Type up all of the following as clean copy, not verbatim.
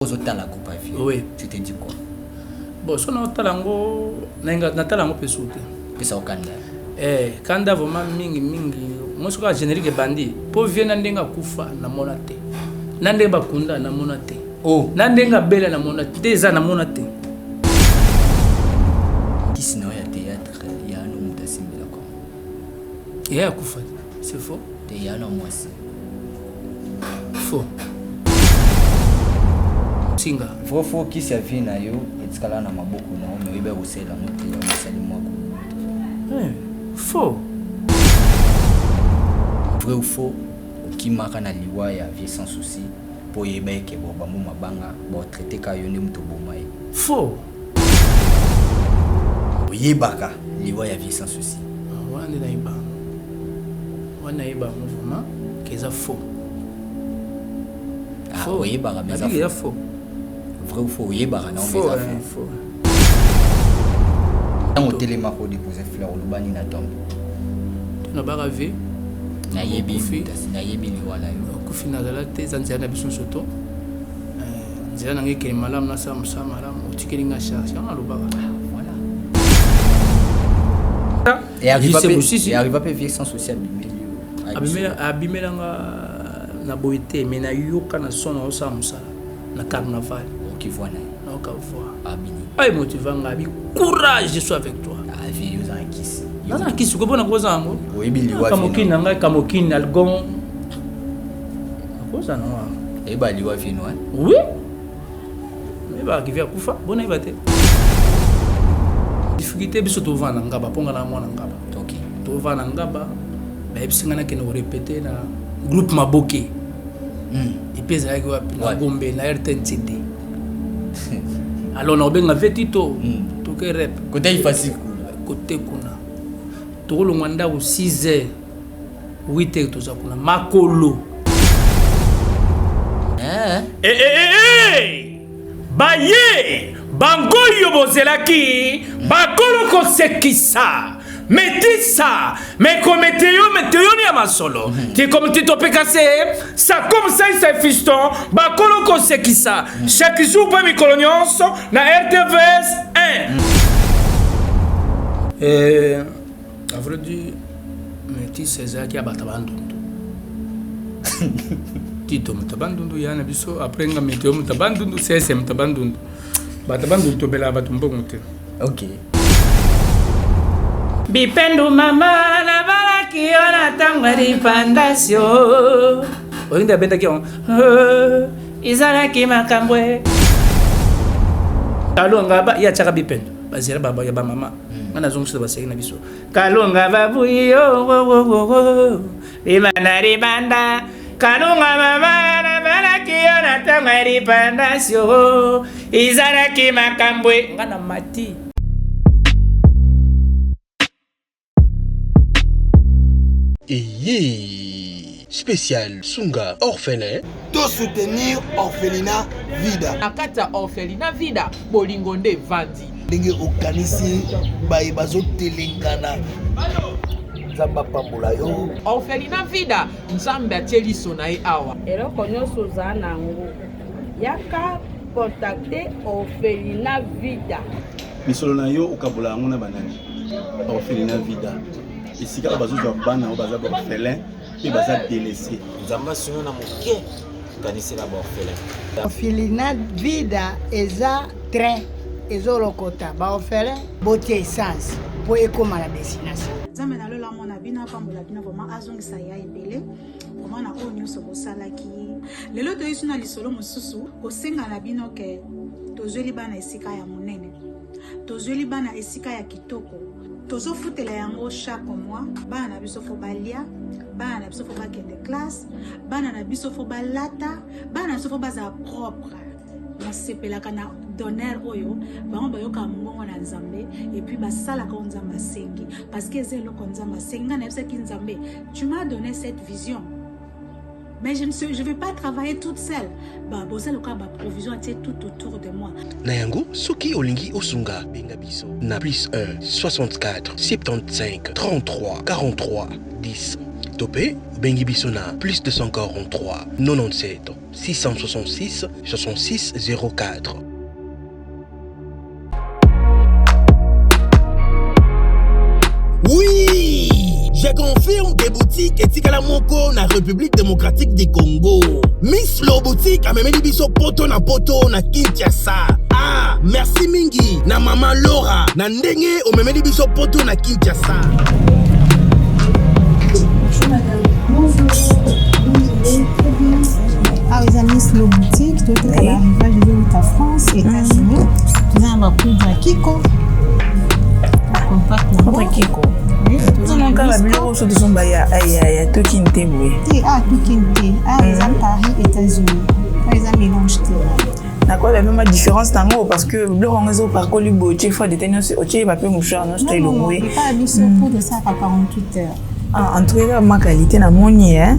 Ozotala groupe ya vie. Oui. Tu te dis quoi? Bon, so naotala yango, natala yango mpe su te. Pesa okanda. Eh, kanda vraiment mingi mingi. Moi soki générique ebandi, po vie na ndenge akufa namona te. Na ndenge bakunda namona te. Oh. Na ndenge abela namona te, eza namona te. Kisi na yo ya théâtre ya no moto asimbelaka. Ye akufa c'est faux. Te ya no mwasi. Faux. Singa. Faux faux kisi ya vie na yo etikala na maboko na yo mais oyebi kosalela yango te yango esali mwako. Eh, faux. Vrai ou faux okimaka na liwa ya vie sans souci mpo oyeba eke bo bambo mabanga baotraite ka yo nde moto oboma ye. Faux. Oyebaka liwa ya vie sans souci. Wana nde nayeba yango. Wana nayeba yango vraiment ke eza faux. Ah, oyebaka mais eza faux. Vrai ou faux oyebaka na eza faux. Ntango otelemaka odepose fleur oloba nini na tombe? Nabaka vie. Nayebi nayebi liwa na yo. Okufi nazala te eza nzela na biso nyonso to nzela na ngai ekende malamu nasala mosala malamu otikeli nga charge yango nalobaka. Voilà. Arriva mpe vie sans souci abimeli yo. Abimelanga na boye te mais nayoka na son naosala mosala na carnaval. Oki voix na ye. Nayoka voix. Abini. Aye motiva nga abi courage, je suis avec toi. Ah vie yo ozala kisi. Naza na kisi ko mpona koza yango. Oyebi liwa. Kamokini na ngai kamokini algon. Akoza na wana. Oyeba liwa vie no. Oui. Nayebaka kivi akufa, bona yeba te. Difficulté biso tovanda na ngaba mpo nga na mwana ngaba. OK. Tovanda na ngaba bayebisi nga nakende korepete na groupe Maboke. Epuis ezalaki wapi? Na Gombe na RTNCD. Alors nakobenga ve Tito toke rep. Kote ifasi kuna. Kote kuna. Tokolongwa ndako 6 heures 8 heures toza kuna makolo. Eh. Eh, eh, eh, baye bangoyo bozelaki bakolo kosekisa metisa mekometeyo meteyoni ya masolo tikomti topekase sa comme ça isa fiston bakolo kosekisa chaque jour mpe mikolo nyonso na RTVS 1. Eh, à vrai dire metisa ezalaki ya bato bandundu. Tito moto bandundu ya na biso après nga meteo moto bandundu sese moto bandundu bato bandundu tobelaka bato mbongo te. OK. Bipendu mama nabalaki yo na ntango ya lipandasio oyo nde abendaki yango ezalaki makambo kalonga ba ye atiaka bipendu bazela ya bamama nga nazongisela baseki na biso kalonga babuyi yo libanda libanda kalonga mama nabalaki yo na ntango ya lipandasio ezalaki makambo nga na mati. Eye spécial Sunga orphelin. To soutenir orphelinat Vida. Na kati ya orphelinat Vida bolingo nde evandi. Ndenge okanisi baye bazotelengana, Nzambe apambola yo. Orphelinat Vida, Nzambe atie liso na ye awa. Eloko nyonso oza nango yaka contacter orphelinat Vida. Misolo na yo okabola yango na banani? Orphelinat Vida, esika oyo bazozwa bana oyo baza baorphelin mpe baza délaissé. Nzambe asunga na moke kanisela baorphelin. Orphelinat Vida eza train ezolokota baorphelin, botia essence mpo ekóma na destination. Nzambe na lola amona bino, apambola bino vraiment, azongisa ya ebele vraiment na oyo nyonso bosalaki. Lelo toyesi na lisolo mosusu kosenga na bino ke tozweli bana esika ya monene, tozweli bana esika ya kitoko, tozofutela yango chaque mois. Bana na biso fo balia, bana na biso fo bakende classe, bana na biso fo balata, bana na biso fo bazala propre. Nasepelaka na donner oyo bango bayokaka mongongo na Nzambe et puis basalaka oyo Nzambe asengi, parce que eza eloko Nzambe asengi. Nga nayebisaki Nzambe, tu m'as donné cette vision, mais je vais pas travailler toute seule. Ba boza lokola ba provision atie tout autour de moi. Na yango soki olingi osunga, benga biso na plus 1 64 75 33 43 10. To mpe obengi biso na plus 243 97 666 66 04. Oui, je confirme que boutique etikala moko na République démocratique du Congo. Miss Lo boutique amemeli biso poto na poto na Kinshasa. Ah, merci mingi na mama Laura na ndenge omemeli biso poto na Kinshasa. Bonjour madame. Bonjour. Awa eza Miss Lo boutique, toteka ba arrivage ezowuta France, États-Unis. Toza na ba poudre ya Kiko. Compact na Poudre Kiko. Tozomona ba biloko oyo tozomba ya ya tokini te boye. Te, ah tokini te. Ah eza Paris, États-Unis. Ah eza mélange te. Nakoyeba mpe ma différence nango parce que biloko yango ezopakoli boye otie fois dete nyonso otie papier mouchoir nyonso to elongwe. Epai ya biso poudre esalaka 48 heures. Ah, en tout cas ma qualité namoni eh.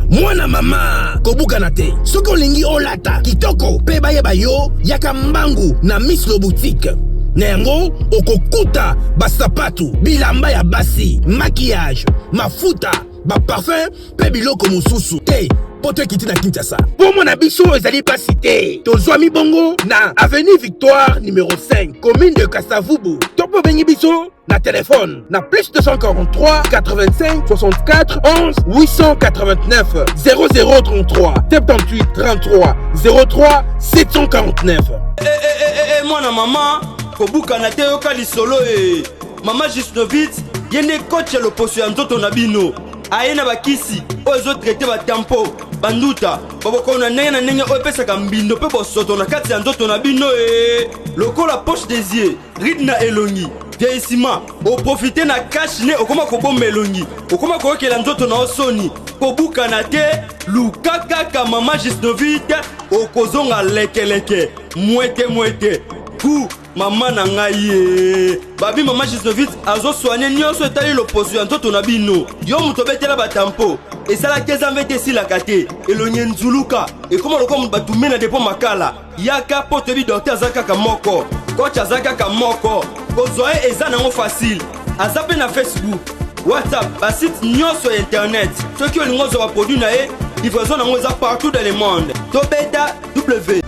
Mwana mama kobukana te soki olingi olata kitoko mpe bayeba yo yaka mbangu na Miss Lo Boutique. Na yango okokuta basapatu, bilamba ya basi, maquillage, mafuta, baparfum mpe biloko mosusu te poto ekiti na Kinshasa. Mpo na biso ezali pasi te. Tozwami bongo na avenue Victoire numéro 5, commune de Kasavubu. To mpe obengi biso na telefone na plus 243 85 64 11 889 0033 78 33 03 749. Eh, eh, eh, eh, mwana mama kobukana te yoka lisolo e mama Jusnovit ye nde coach ya loposo ya nzoto na bino aye na bakisi oyo ezotraite batampo banduta babokono na ndenge na ndenge oyo epesaka mbindo mpe bosoto na kati ya nzoto na bino e lokola poche des yeux ride na elongi vieillissement oprofite na cash ne okoma kobomba elongi okoma koyokela nzoto na yo soni kobukana te luka kaka mama Jusnovit okozonga lekeleke mwete mwete ku mama na ngai ye babi mama Jusnovit azosoigne nyonso etali loposo ya nzoto na bino yo moto obetela batampo esalaki eza mvete esilaka te elongi enzuluka ekoma lokola moto batume na depo makala yaka mpo toyebi docteur aza kaka moko coach aza kaka moko kozwa ye eza nango facile aza mpe na Facebook WhatsApp basite nyonso ya internet soki olingi ozwa baproduit na ye livraison nango eza partout dans le monde tobeta w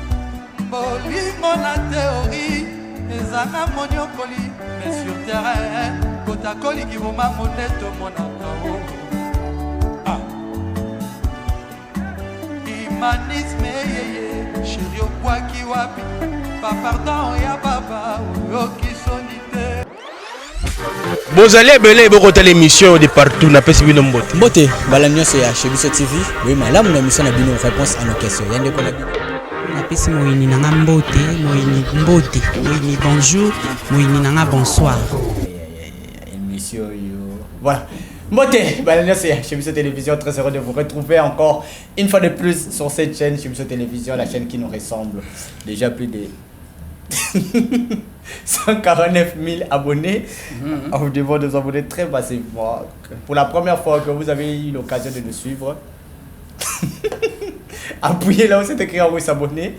Bolingo na théorie ezanga moniokoli mais sur terrain kotakoli kibomango nde tomonaka o ah. Humanisme yeye sheri okwaki wapi bapardon ya baba oyoki soni te. Bozali ebele bokotala émission de partout napesi bino mbote. Mbote mbala nyonso ya chez biso TV boye malamu na émission na bino réponse à nos questions ya ndeko na bino. Napesi moyini na nga mbote, moyini mbote, moyini bonjour, moyini na nga bonsoir. Émission yo. Voilà. Mbote, mbala nyonso ya chez biso télévision, très heureux de vous retrouver encore une fois de plus sur cette chaîne chez biso télévision, la chaîne qui nous ressemble. Déjà plus de 149 000 abonnés. Vous devons nous abonner très massivement. Pour la première fois que vous avez eu l'occasion de nous suivre, appuyez là où c'est écrit en haut s'abonner.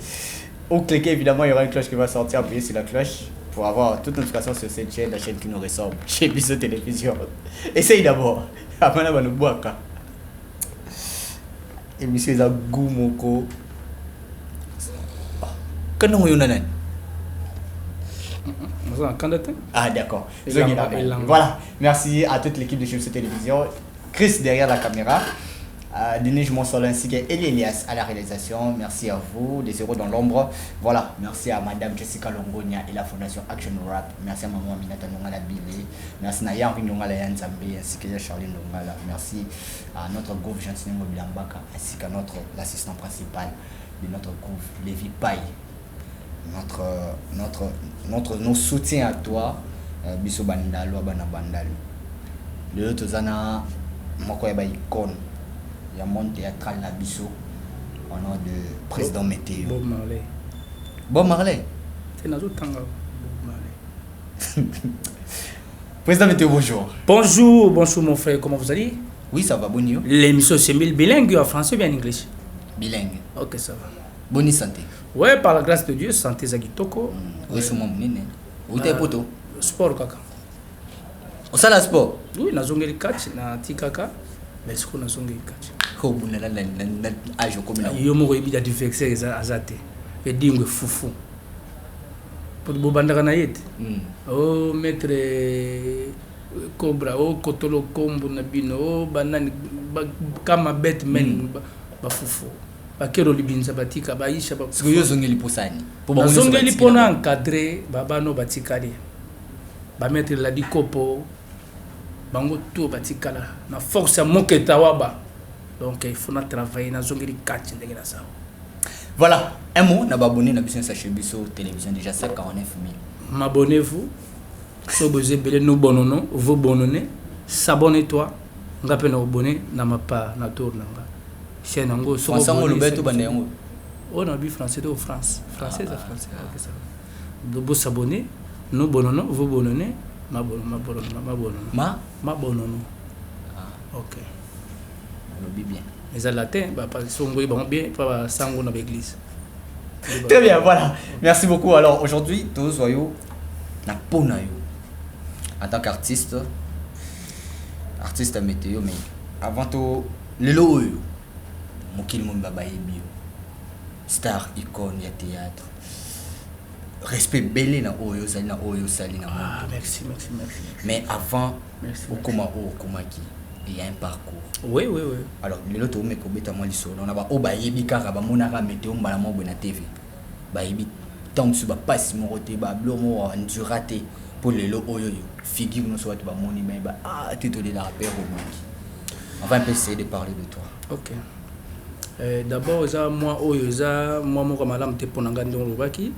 Ou cliquez évidemment, il y aura une cloche qui va sortir. Appuyez sur la cloche pour avoir toute notification sur cette chaîne, la chaîne qui nous ressemble, chez Biso Télévision. Essaye d'abord. Après, on va nous boire. Émission eza goût moko. Kanda ngo yo na nani? Naza na kanda te. Ah d'accord. Elanga, elanga. Voilà. Merci à toute l'équipe de Chez Biso Télévision. Chris derrière la caméra. Denis Monsol ainsi que Eli Elias à la réalisation. Merci à vous, les héros dans l'ombre. Voilà, merci à Madame Jessica Longonia et la Fondation Action Rap. Merci à Maman Aminata Ndongala Billy. Merci à Henri Ndongala Yanzambe ainsi que Charline Ndongala. Merci à notre groupe Gentiny Bilambaka ainsi qu'à notre l'assistant principal de notre groupe Lévi Paye. Nos soutiens à toi, biso bandalo, bana bandalo. Lelo tozana moko ya ba icône ya monde théâtral na biso au nom de président Météo. Bob Marley. Bob Marley. C'est nazo tanga Bob Marley. Président Météo, bonjour. Bonjour, bonjour mon frère, comment vous allez? Oui, ça va, bonjour. L'émission c'est bilingue, en français ou bien en anglais? Bilingue. Ok, ça va. Bonne santé. Ouais, par la grâce de Dieu, santé Zagitoko. Oui, c'est mon nene. Où t'es poto? Sport kaka. Osala sport? Oui, nazongeli catch na tikaka. Mais sikoyo nazongeli kati. Obunda na age okomi na yo moko oyebi adversaire eza aza te. Edingwe fufu. Po bobandaka na ye te. Oh maître Cobra, oh kotolo kombo na bino, oh banani kama bête men ba fufu. Bakero libinza batika baisha ba. Sikoyo yo ozongeli mposa nini? Nazongeli mpona encadrer babano batikali. Ba maître Ladi Kopo bango tout batikala na force ya moketa waba. Donc il faut na travailler, nazongeli kati ndenge naza. Voilà, un mot na babonné na biso sachez biso télévision déjà 149 000. M'abonnez-vous. So bozo ebele nous bonnono, vous bonnonez, s'abonnez-toi. Nga pe na abonné na ma part na tour na nga. Chaîne yango so Français ngo lobeto banda yango. Oh na bi français to France. Français za français. Ok ça. Donc vous s'abonner, nous bonnono, vous bonnonez, ma bonnono, ma bonnono, ma bonnono. Ma ma bonnono. Ah. Ok. Lobi bien. Eza latin, ba pa songo ba bien pa ba sango na l'église. Très bien, voilà. Merci beaucoup. Alors aujourd'hui, tous voyons na pona yo en tant qu'artiste, artiste météo, mais avant tout lelo oyo mokili mobimba bayebi yo star icône ya théâtre, respect belé na oyo ozali na oyo osali na Ah, merci, merci, merci. Mais avant merci, okoma oyo okomaki, il y a un parcours. Oui, oui, oui. Alors lelo tokomeka kobeta mwa lisolo na baoyo bayebi kaka, bamonaka météo mbala moko boye na TV, bayebi ntango mosusu bapasi moko te, babilo moko endura te mpo lelo oyo oyo figure nyonso bato bamoni me ba ah te tolelaka père obongi. On va un peu essayer de parler de toi. Ok. D'abord eza mwa oyo eza mwa moko malamu te mpo na ngai ndenge olobaki.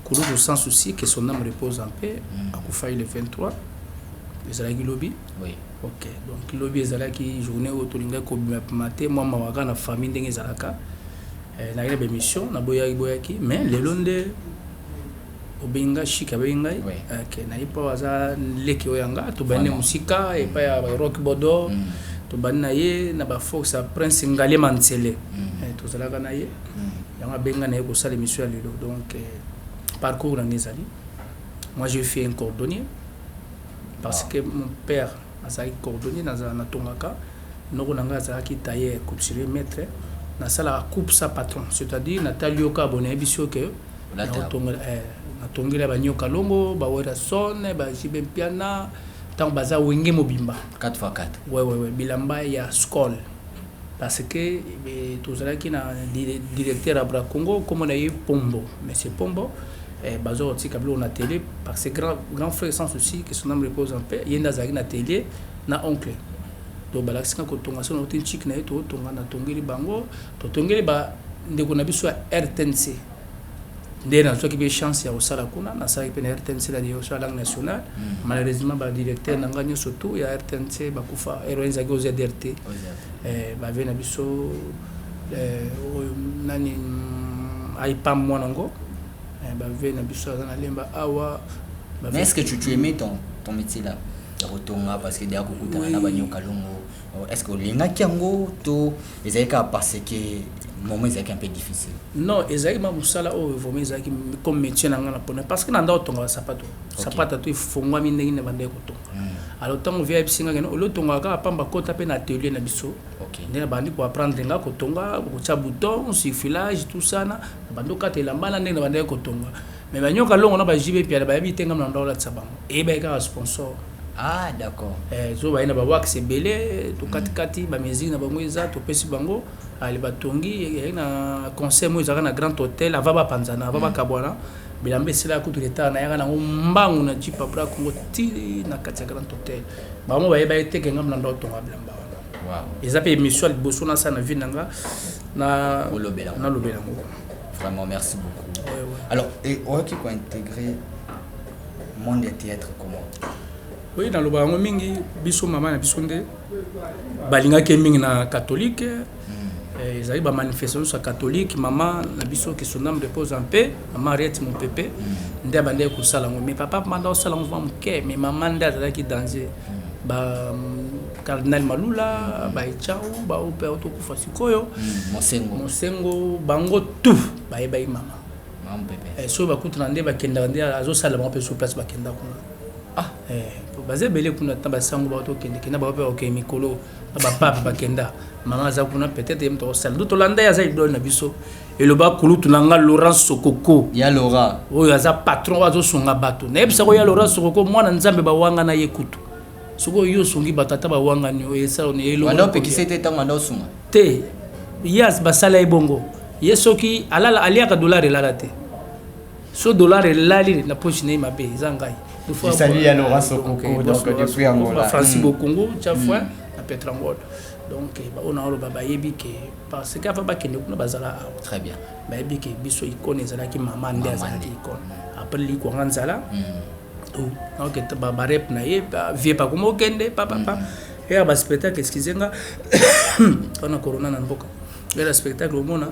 Kulutu sans souci, que son âme repose en paix. Akufai le 23, ezalaki lobi. Oui. Ok, donc lobi ezalaki journée oyo tolingaki kobimapima te, mwa mawa kaka na famille ndenge ezalaka. Nayaki na bémission, naboyaki boyaki, mais lelo nde obengi ngai, Chik abengi ngai. Ok, naye mpo aza leki oyo yanga, tobandi mosika epai ya Rock Bodo, tobandi na ye na baforce ya Prince Ngalema Ntsele. Tozalaka na ye, yango abengi ngai na ye kosala émission ya lelo. Donc parcours na ngai ezali, moi j'ai fait un cordonnier parce que mon père azalaki cordonnier, nazala natongaka. Noko na ngai azalaki tailleur, couturier, maître. Nasalaka coupe sa patron, c'est-à-dire natali yo kaka boye, nayebi so ke natongela banyoka longo, bawerason, bajibe mpiana, ntango baza wenge mobimba. 4x4. Ouais, bilamba ya scol, parce que tozalaki na directeur ya Bracongo, kombo na ye Pombo, monsieur Pombo. Bazwa kotika biloko na télé parce que grand, grand frère sans souci, que son âme repose en paix, ye nde azalaki na télé na oncle. Donc balakisi nga kotonga. So nauti nciki na ye, totonga, natongeli bango, totongeli bandeko na biso ya RTNC. Nde nazwaki mpe chance ya kosala kuna, nasalaki mpe na RTNC na direction ya langue nationale. Malheureusement badirecteur na ngai nyonso tout ya RTNC bakufa. Heroin ezalaki OZRT, bave na biso oyo nani aipam mwana ngo, bave na biso aza na Lemba awa. Mais est-ce que tu aimais ton métier là ya kotonga? Parce que deya kokutana na banyoka longo, est-ce que olingaki yango to ezalaki kaka parce que moment ezalaki un peu difficile? Non, ezalaki ma mosala oyo vraiment ezalaki comme métier na ngai na pona, parce que na nda otonga basapato, sapato to efongwami ndenge na bandaki kotonga. Alors ntango vieux ayebisi ngai kene olio otongaka kaka pamba, kota mpe na atelier na biso, nde na bandi koapprendre nga kotonga, kotia bouton, surfilage, tout ça. Na bandi okata elamba na ndenge na bandaki kotonga. Mais banyoka longo na bajibe mpiala bayebi te ngai na nda olatisa bango, eyebaki kaka sponsor. Ah, d'accord. Zo baye na bawax ebele, tokatikati bamesure na bango, eza topesi bango ale batongi. Ezalaki na concert moko ezalaka na Grand Hôtel avant bapanzana, avant bakabwana. Bilamba esilaka kutu retard, nayaka nango mbangu na jeep abra Congo ti na kati ya Grand Hôtel. Bango bayeba ye teke ngai na ndo otonga bilamba wana. Eza mpe émission ya liboso nasala na vie na nga na nalobela yango. Vraiment, merci beaucoup. Ouais. Alors, et oyoki kointégrer monde ya théâtre comment? Oui, naloba yango mingi. Biso mama na biso nde balingaki ye mingi na catholique. Ezali bamanifestation nyonso ya catholique, mama na biso, que son âme repose en paix, mama Ariette Mopepe, nde abandaki kosala yango. Mais papa manda osala yango vraiment moke, mais mama nde azalaki danger. Ba cardinal Malula, baechau bao mpe tokufa sikoyo. Mosengo. Mosengo, bango tout bayebaki mama. Soki bakutana nde bakendaka, nde azosala bango mpe sur place, bakenda kuna. Ah. Baza ebele kuna ta basango bato okende kenda bango mpe bakokende mikolo na bapape bakenda. Mama aza kuna, peut-être ye moto akosala. Do tolanda ye, aza idole na biso. Eloba kulutu na nga Laurent Sokoko. Ya Laurent. Oyo aza patron oyo azosunga bato. Nayebisako ya Laurent Sokoko, mwana Nzambe, bawanga na ye kutu. Soki oyo osungi bato, ata bawangani oyo esala. Wanda opekisa ete ntango anda osunga? Te, ye basala ye bongo. Ye soki alala, aliaka dollar elala te. So dollar elali na poche na ye, mabe eza ngai. Salut ya Laurent Sokoko, donc depuis Angola. Francis Bokongo Tchafouin na Petrangol. Donc baoyo na oloba, bayebi ke parce que avant bakende kuna, bazala awa. Très bien. Bayebi ke biso icône ezalaki mama nde azalaki icône. Après likwanga nzala, donc barep na ye vie pakoma okende papapa eya baspectacle. Excuse nga, wana corona na mboka. Eya spectacle, omona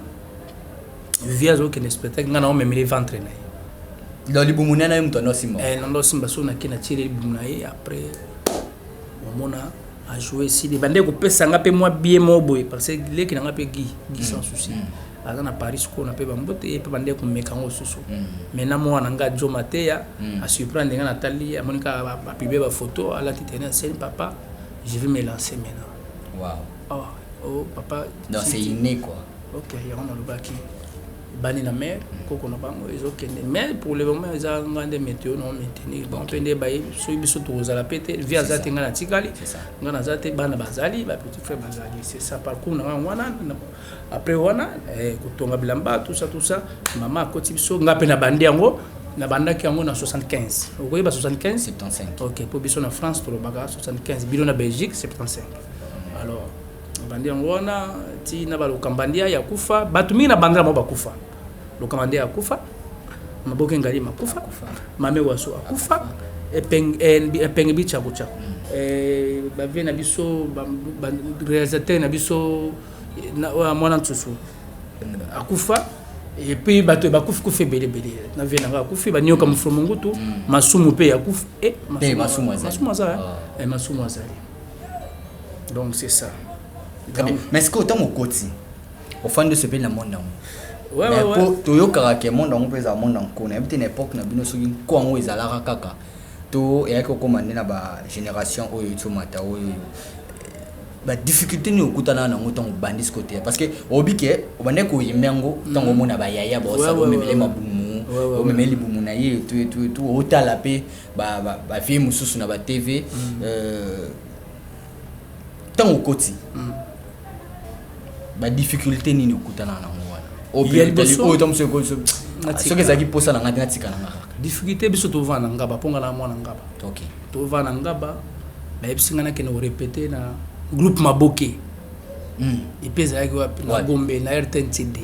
vie azokende spectacle, nga na omemeli ventre na ye. Donc libumu nene ye moto ando osimba? Nando osimba. So nake natieli libumu na ye, après omona ajoue esili, bande kopesa nga mpe mwa bien moko boye, parce que leki na nga mpe Guy, Guy sans souci, aza na Paris kona mpe bambote ye mpe bande komeka yango susu. Maintenant mwana nga Jo Mateya asurprendre nga. Natali, amoni kaka bapublie bafoto, alati tenue ya scène: "Papa, je vais me lancer maintenant." Wow. Oh, oh papa. Donc c'est inné, quoi. Ok, yango nalobaki bani na mare koko na bango ezokende, mais pour le moment eza nga nde météo na maintenir bango mpe nde bayebi. Soki biso tokozala mpe te, vie aza te, nga natikali, nga naza te, bana bazali, bapetit frère bazali. C'est ça parcours na nga wana. Après wana kotonga bilamba, tout ça, tout ça, mama akoti biso, nga mpe na bandi yango. Nabandaki yango na 75. Okoyeba 75? 75. Ok, mpo biso na France tolobaka 75, bino na Belgique 75. Alors bandi yango wana ti na balokamba ndia ya kufa. Bato mingi na bandela mo bakufa. Lokamba ndia akufa, Maboke Ngali makufa, Mame Waso akufa, Epenge Bichako Chako, bavie na biso, réalisateur na biso mwana Nsusu akufa. Et puis bato bakufi kufi ebele ebele na vie nanga. Akufi banioka mofolo mongutu, Masumu mpe akufi. Masumu aza, Masumu azali. Donc c'est ça. Très bien. Mais est-ce que ntango okoti, ofandi, osepeli na monde yango? Po toyokaka ke monde yango mpe ezala monde ya nko. Nayebi te na époque na bino soki nko yango ezalaka kaka to eyaki kokóma nde na bagénération oyo etiomata oyo. Badifficulté nini okutana nango ntango obandi siko te? Parce que oyebi ke obandaki koyemba yango ntango omona bayaya baosala, omemele mabumu, omemele libumu na ye, etu etu etu, otala mpe bavie mosusu na batv. Ntango okoti, badifficulté nini okutana nango wana oyo to mosu soki ezalaki mposa na ngai te, natika na nga kaka? Difficulté, biso tovanda na Ngaba, mpo nga na mwana Ngaba. Tovanda na Ngaba, bayebisi ngai nakende korépéter na groupe Maboke. Epe ezalaki wapi? Na Gombe, na RTNCD.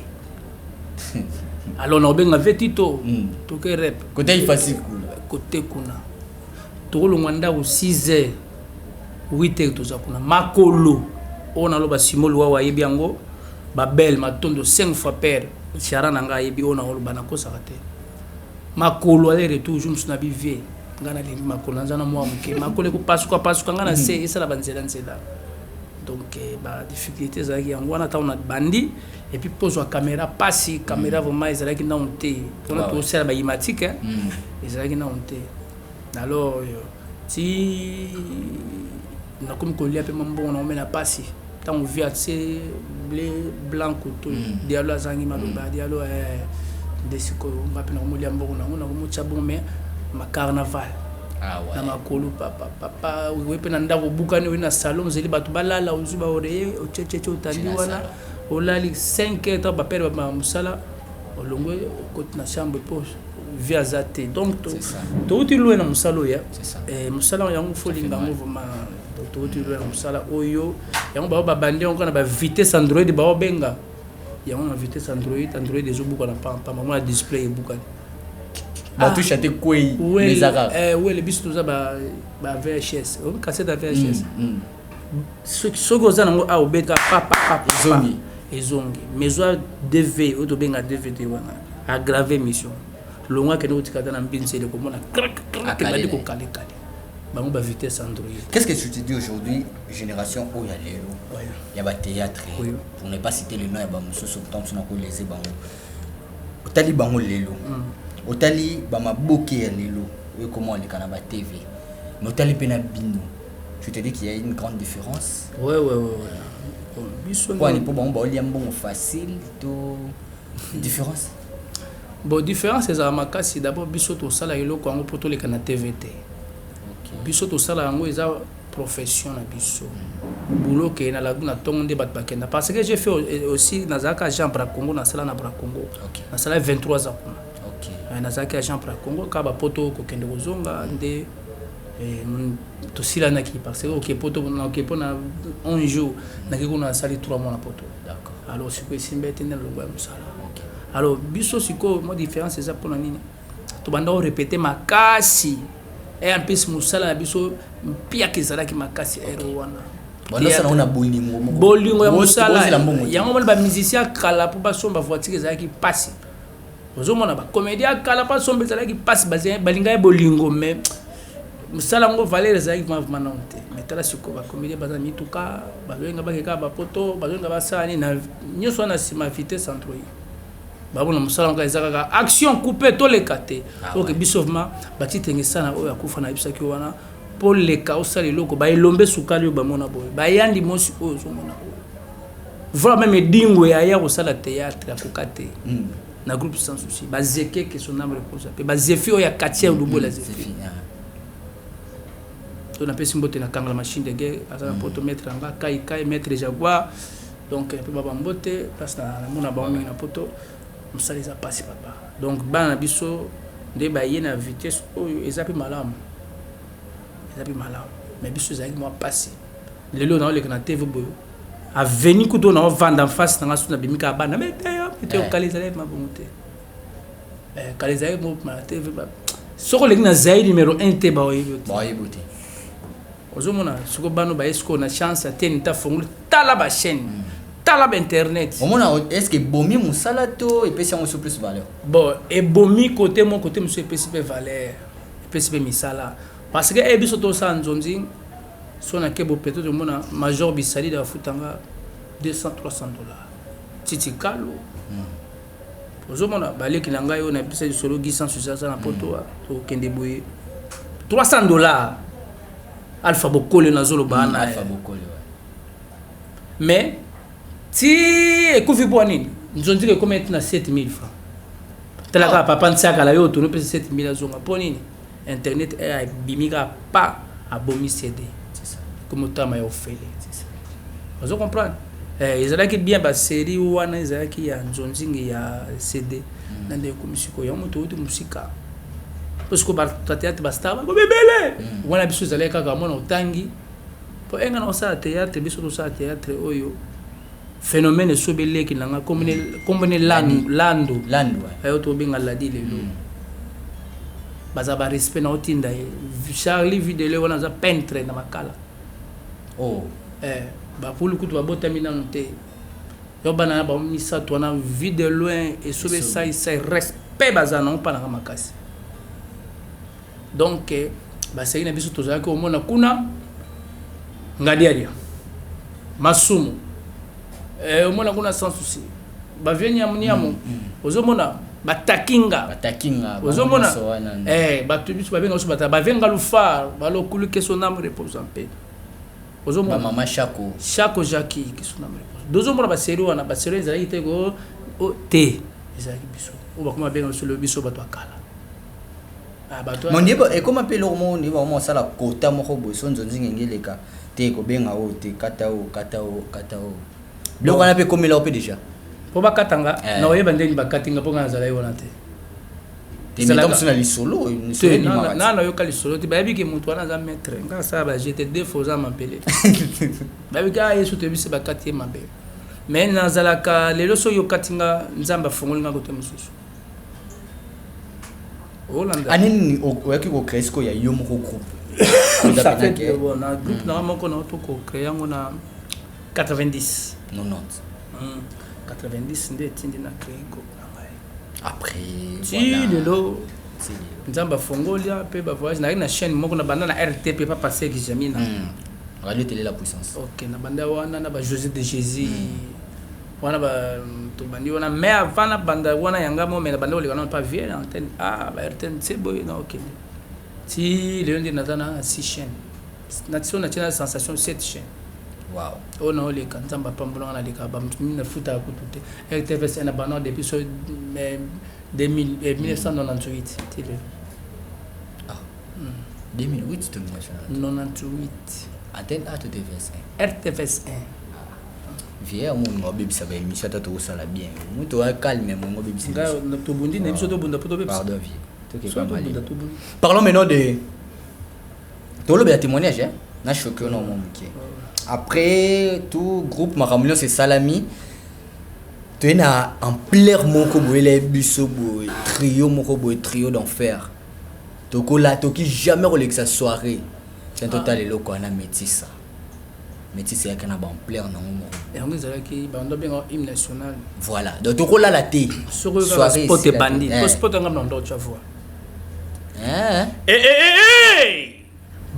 Alors nakobenga ve Tito, toke rep. Kote ifasi kuna? Kote kuna. Tokolongwa ndako 6 heures, 8 heures toza kuna. Makolo oyo naloba, Simo Luwawa ayebi yango, babel Matondo 5 fois père chara na ngai ayebi oyo nakoloba, nakosaka te. Makolo aller retour. Jour mosusu na bivie, ngai nalingi makolo, naza na mwa moke, makolo ekopasuka pasuka ngai na se, esala banzela nzela. Donc badifficulté ezalaki yango wana ntango na bandi. Et puis pozwa caméra pasi, caméra vraiment ezalaki nano te mpona tosala baimatique, ezalaki nano te. Alors ti nakomi kolia mpe mambongo nango me na pasi. Ntango vi atie blé blanc koto, Dialo azangi maloba, Dialo nde sikoyo nga mpe nakomolia mbongo nango, nakomotia bongo me ma carnaval na makolo. Papa, papa, oye mpe na ndako, obukani, oye na salon, ozeli bato balala, ozwi baoreiller, otietieti, otandi wana, olali 5 heures. Ntango bapere babima mosala, olongwe, okoti na chambre mpo vie aza te. Donc touti loin na mosala oyo. Mosala yango fo olinga yango vraiment. Touti loin na mosala oyo. Yango bao babandi yango na bavitesse Android, baobenga yango na vitesse Android. Android ezobuka na pampamba, mona display ebukani. Batusha te, kwei. Wele biso toza ba VHS, cassette ya VHS. Soki oza nango awa, obeta papapapa, ezongi. Ezongi. Mais zwa DV oyo tobenga DVD wana, aggrave mission longo, akende kotika ata na mbinzele, komona ebandi kokalekale bango bavitesse Android. Qu'est-ce que tu te dis aujourd'hui, génération oyo ya lelo ya bathéâtre, pour ne pas citer le nom ya bamosusu, ntango mosusu nakolese bango? Otali bango lelo, otali bamaboke ya lelo oyo ekoma oleka na batv. Mais otali mpe na bino, tu te dis qu'il y a une grande différence? Ouais. Biso mpo ani mpo bango baolia mbongo facile to différence? Bon, différence ezala makasi. D'abord, biso tosala eloko yango mpo toleka na TV te. Biso tosala yango, eza profession na biso, boulot. Keye na lagu na ntongo nde bato bakenda, parce que j'ai fait aussi, nazalaka agent Bracongo, nasala na Bracongo, nasala 23 ans kuna. Nazalaki agent Bracongo kaka bapoto, kokende kozonga nde tosilanaki, parce que oke poto, oke mpo na 11 jours, naki kuna, nasali 3 mois na poto. Alors sikoyo esimba ete nde nalongo ya mosala. Alors biso sikoyo, mwa différence eza mpona nini? Tobanda korépéter makasi e, en plus mosala na biso mpiaka ezalaki makasi ere wana. Bandosala ngo na bolingo moko. Bolingo ya mosala. Bozela mbongo te. Yango mona bamusicien ya kala, mpo basomba voiture ezalaki mpasi. Ozomona bacomédien ya kala, mpo asomba ezalaki mpasi. Balinga ye bolingo, mais mosala yango valeur ezalaki vraiment nano te. Mais tala sikoyo, bacomédien baza na mituka, bazolinga bakeka bapoto, bazolinga basala nini na nyonso wana. Nsima vitesse android, bamona mosala yango eza kaka action, coupe, toleka te. Ok, biso vraiment batitenge sana oyo akufa nayebisaki wana, mpo leka osala eloko, baelombe sukali oyo bamona boye, bayandi mosi oyo ozomona oyo, voilà. Même edingo yaya kosala théâtre akoka te na groupe Sans Souci. Bazeke, que son âme repose mpe, bazefi oyo ya quartier Lubola, zefi to napesi mbote na Kangala, machine de guerre, aza na poto, maître yanga kai kai, maître Jaguar. Donc mpe baba mbote place namona bango mingi na poto. Mosala eza mpasi, papa. Donc bana na biso nde baye na vitesse oyo, eza mpe malamu, eza mpe malamu, mais biso ezalaki mwa mpasi. Lelo naoleka na TV boye, aveni kutu oyo naovanda en face nanga, so nabimi kaka bana meteyo meteyo. Kala ezalaki mabongo te. Kala ezalaki mopema na TV. Soki olengi na Zaire numéro 1 te, baoyebi yo te. Baoyebi te. Ozomona sikoyo bano baye sikoyo na chance ya teni ta fongoli, tala bachaîne, tala bainternet. Omona, est ce que ebomi mosala to epesi yango so plus valeur? Bon, ebomi côté moko, côté mosusu epesi mpe valeur, epesi mpe misala, parce que biso tosala nzonzi so nake bo peut-être omona major Bisalida bafutanga 200 300 $, titi kalo. Ozomona baleki na ngai oyo nayebisa lisolo, Guy Sans Souci aza na poto, tokende boye 300 $, Alpha Bokole nazoloba wana. Alpha Bokole, ouais. Mais ti ekufi mpo nini? Nzonzika ekomi eti na 7000 francs. Tala kaka papa Ntiakala yo otoni opesa 7000, azonga mpo nini? Internet ebimi kaka pa abomi CD, komi otama ya ofele. Ozo comprendre? Ezalaki bien, basérie wana ezalaki ya nzonzingi ya CD na nde ekomi sikoyo. Yango moto outi mosika, mpo sikoyo bato ya théâtre, bastar bakomi ebele wana. Biso ezalaki kaka mwana otangi mpo enga na kosala théâtre. Biso tosala théâtre oyo phénomène esobi eleki na nga, kombone Lando. Lando. Ayo tobenga Ladi lelo. Baza barespect na otinda ye Charlie Videle wana, aza peintre na Makala. Oh. Bapulu kutu babotami nano te. Yo bana na bango misato wana, Vie de Loin, Esobe, Esaisai, respect bazala nango mpa nanga makasi. Donc baseki na biso tozalaki komona kuna Ngadiadia, Masumu, omona kuna Sans Souci, bavie Niamu Niamu, ozomona Batakinga. Batakinga. Ozomona bato biso babenga biso bata bavenga lufar balokulu, que son âme repose en paix. Ozomona mama Shako. Shako Jacki, que son âme repose. Dozomona basérie wana, basérie ezalaki te ko te, ezalaki biso oyo bakoma babenga biso lelo biso bato ya kala. Bato ndie ekoma mpe eloko moko ndie bakoma kosala kota moko boye, so nzonzi ngenge eleka te, kobenga oyo te, kata oyo, kata oyo, kata oyo, biloko wana mpe ekomela mpe déjà. Mpo bakatanga na oyeba ndenge bakatinga, mpo nga nazalaki wana te. Mosu na lisolo. Na nayoka lisolo te. Bayebi ke moto wana aza maître, nga asala bagete deux fois, oza mabele. Bayebi ke yesu toyebisi bakati ye mabe, mais nazalaka lelo soki okati nga, Nzambe afongoli nga kote mosusu. Olanda année nini oyaki kocréer sikoyo ya yo moko groupe? Na groupe nanga moko na to kocréer yango na 90. 90. 90 nde etindi na créer groupe na ngai. Après? Ti lelo Nzambe afongolia mpe bavoyage. Nayaki na chaîne moko na banda na RTP, Papa Seki Jamina. Radio Télé La Puissance. Ok, na banda wana na ba José de Jésus wana, tobandi wana. Mais avant na banda wana yanga mo, mais na banda koleka nano pa vie na antenne a ba RTNC boye na okende. Ti lelo nde naza na 6 chaîne. Na so natie na sensation 7 chaîne. Wow. Oyo naoleka Nzambe apambola nga naleka ba mutu mingi nafutaka kutu te. RTVS na banda depuis so 2000, 1998 ti lelo. Ah. 2008 to 1998. Antenne A to TVS 1? RTVS 1. Vieux omongo obebisa ba émission ata tokosala bien. Moto a calme mongo obebisa. Nga tobundi na biso tobunda po tobebisa. Pardon vieux. Parlons maintenant de tolobela témoignage hein? Na choqué na mwa moke. Après tout groupe makambo nyonso esalami toye na ampleur moko boye elai biso boye trio moko boye trio d'enfer tokola toki jamais kolekisa soirée tiens totala eloko wana metisa Metisse eyaki na ba ampleur nango moko. Yango ezalaki bando benga hymne national. Voilà. Donc tokolala te. Soki kaka sport ebandi. Po sport nga na ndo tu vois. Eh. Eh eh eh eh.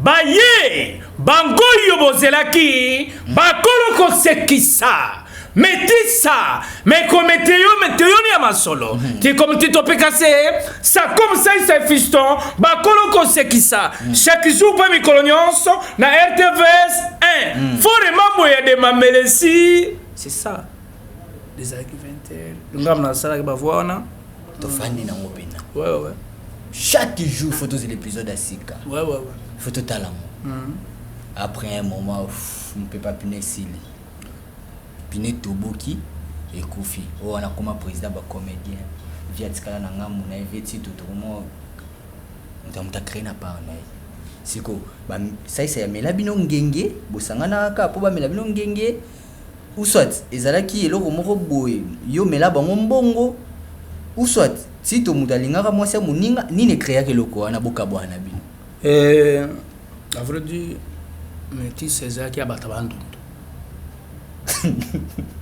Baye bangoyo bozelaki bakolo kosekisa metisa mekometeyo meteyoni ya masolo ti comme ti topekase sa comme ça isa fiston bakolo kosekisa chaque jour mpe mikolo nyonso na rtvs 1 fore mambo ya de mamelesi c'est ça ezalaki 20 heures ngambo nasalaki bavoi wana Tofandi nango pena. Ouais ouais ouais. Chaque jour faut tozela épisode ya sika. Ouais ouais ouais. Faut totala ngo. Après un moment mpepa pine esili. Pine etoboki ekufi. Oyo wana akoma président ba comédien. Vie atikala na ngambo na ye vie Tito tokoma moto ya moto acree na part na ye. Siko ba saisa amela bino ngenge bosangana kaka po bamela bino ngenge ou soit ezalaki eloko moko boye yo mela bango mbongo ou soit Tito moto alingaka mwasi ya moninga nini ecreaka eloko wana bokabwana na bino? Eh, à vrai dire, metisse ezalaki ya bato ya Bandundu.